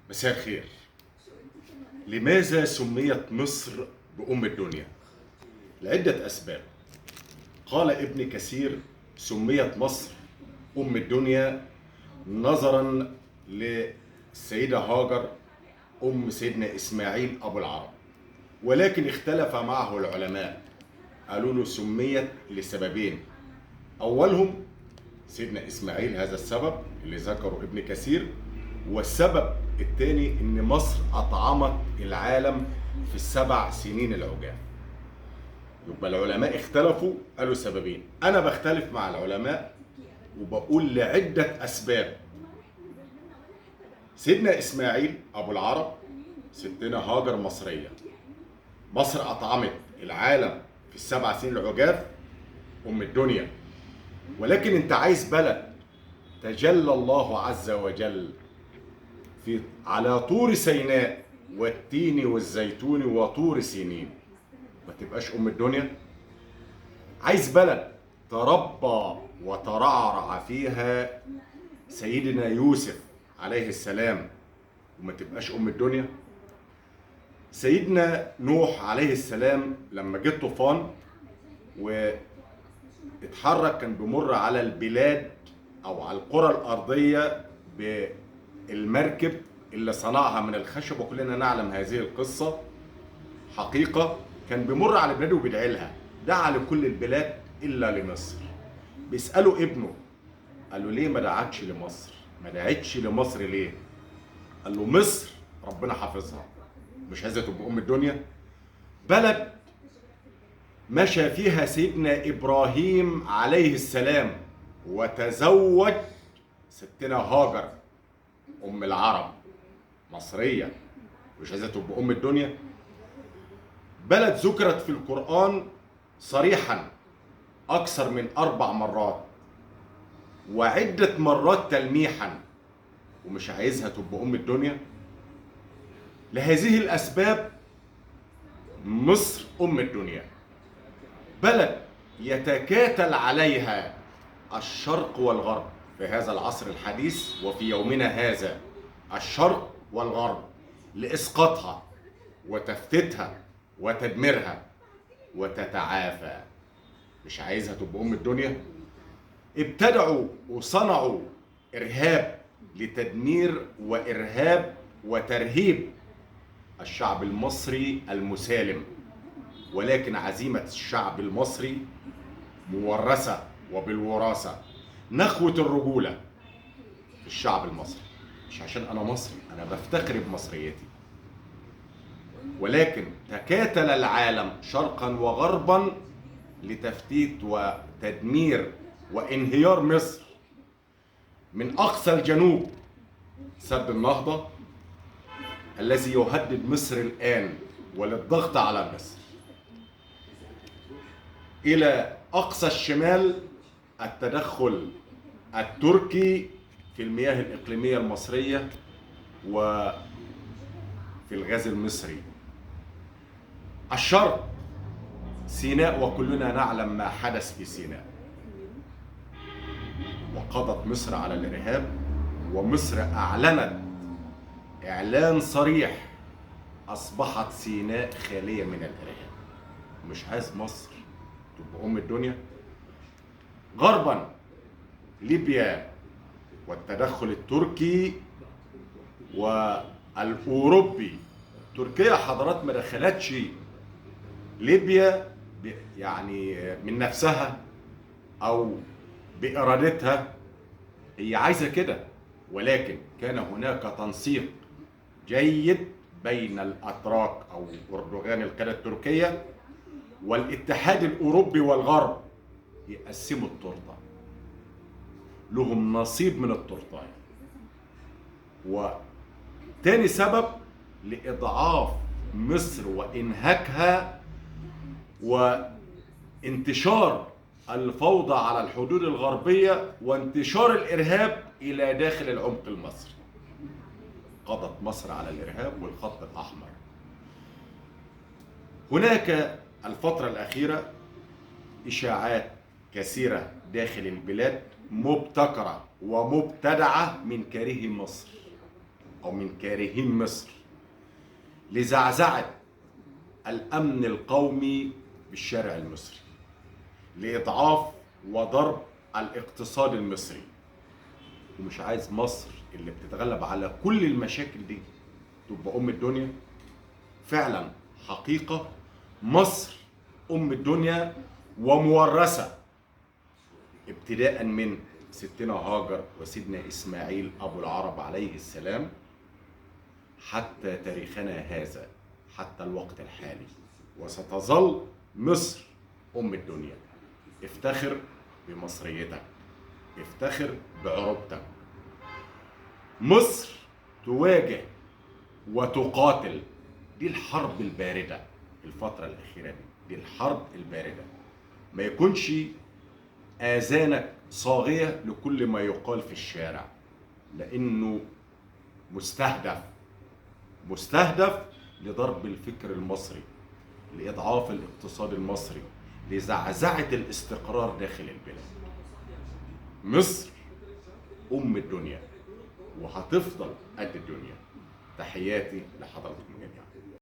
مساء الخير. لماذا سميت مصر بأم الدنيا؟ لعدة أسباب. قال ابن كثير: سميت مصر أم الدنيا نظرا للسيدة هاجر أم سيدنا إسماعيل أبو العرب، ولكن اختلف معه العلماء، قالوا له سميت لسببين، أولهم سيدنا إسماعيل، هذا السبب اللي ذكره ابن كثير، والسبب الثاني إن مصر أطعمت العالم في ال7 سنين العجاف. يبقى العلماء اختلفوا، قالوا سببين. أنا بختلف مع العلماء وبقول لعدة أسباب. سيدنا إسماعيل أبو العرب، ستنا هاجر مصرية، مصر أطعمت العالم في ال7 سنين العجاف، أم الدنيا. ولكن أنت عايز بلد تجلى الله عز وجل في على طور سيناء والتين والزيتون وطور سينين، ما تبقاش أم الدنيا؟ عايز بلد تربى وترعرع فيها سيدنا يوسف عليه السلام وما تبقاش أم الدنيا؟ سيدنا نوح عليه السلام لما جه الطوفان واتحرك كان بيمر على البلاد أو على القرى الأرضية بالمركب اللي صنعها من الخشب، وكلنا نعلم هذه القصة حقيقة. كان بيمر على بلاده وبيدعي لها، دعا لكل البلاد إلا لمصر. بيسألوا ابنه، قالوا ليه ما دعتش لمصر؟ ما دعتش لمصر ليه؟ قال له مصر ربنا حافظها، مش عايزة تبقى أم الدنيا. بلد مشى فيها سيدنا إبراهيم عليه السلام وتزوج ستنا هاجر أم العرب، مصرية، مش عايزة تبقى أم الدنيا. بلد ذكرت في القرآن صريحا أكثر من 4 مرات وعدة مرات تلميحا، ومش عايزها تبقى أم الدنيا. لهذه الأسباب مصر أم الدنيا. بلد يتكاتل عليها الشرق والغرب في هذا العصر الحديث وفي يومنا هذا، الشرق والغرب، لإسقاطها وتفتيتها وتدميرها وتتعافى. مش عايزها تبقى أم الدنيا. ابتدعوا وصنعوا إرهاب لتدمير وإرهاب وترهيب الشعب المصري المسالم، ولكن عزيمة الشعب المصري مورثة وبالوراثة، نخوة الرجولة في الشعب المصري. مش عشان أنا مصري، أنا بفتخر بمصريتي، ولكن تكاتل العالم شرقا وغربا لتفتيت وتدمير وانهيار مصر. من أقصى الجنوب سد النهضة الذي يهدد مصر الآن وللضغط على مصر، إلى أقصى الشمال التدخل التركي في المياه الإقليمية المصرية وفي الغاز المصري. الشرق سيناء، وكلنا نعلم ما حدث في سيناء، وقضت مصر على الإرهاب، ومصر أعلنت إعلان صريح أصبحت سيناء خالية من الإرهاب. مش عايز مصر تبقى أم الدنيا. غربا ليبيا والتدخل التركي والأوروبي. تركيا حضارات ما دخلتش ليبيا يعني من نفسها أو بإرادتها، هي عايزة كده، ولكن كان هناك تنسيق جيد بين الأتراك أو أردوغان القيادة التركية والاتحاد الأوروبي والغرب، يقسموا التورتة، لهم نصيب من التورتة. وتاني سبب لإضعاف مصر وإنهاكها وانتشار الفوضى على الحدود الغربية وانتشار الإرهاب إلى داخل العمق المصري. قضت مصر على الإرهاب والخط الأحمر. هناك الفترة الأخيرة إشاعات كثيرة داخل البلاد مبتكرة ومبتدعة من كاره مصر. أو من كارهين مصر لزعزعة الأمن القومي بالشارع المصري، لإضعاف وضرب الاقتصاد المصري، ومش عايز مصر اللي بتتغلب على كل المشاكل دي تبقى أم الدنيا. فعلا حقيقة مصر أم الدنيا ومورثة، ابتداء من ستنا هاجر وسيدنا إسماعيل أبو العرب عليه السلام حتى تاريخنا هذا، حتى الوقت الحالي، وستظل مصر أم الدنيا. افتخر بمصريتك، افتخر بعروبتك. مصر تواجه وتقاتل، دي الحرب الباردة الفترة الأخيرة دي الحرب الباردة. ما يكونش آذانك صاغية لكل ما يقال في الشارع، لأنه مستهدف، مستهدف لضرب الفكر المصري، لإضعاف الاقتصاد المصري، لزعزعة الاستقرار داخل البلاد. مصر أم الدنيا وهتفضل قد الدنيا. تحياتي لحضراتكم جميعا.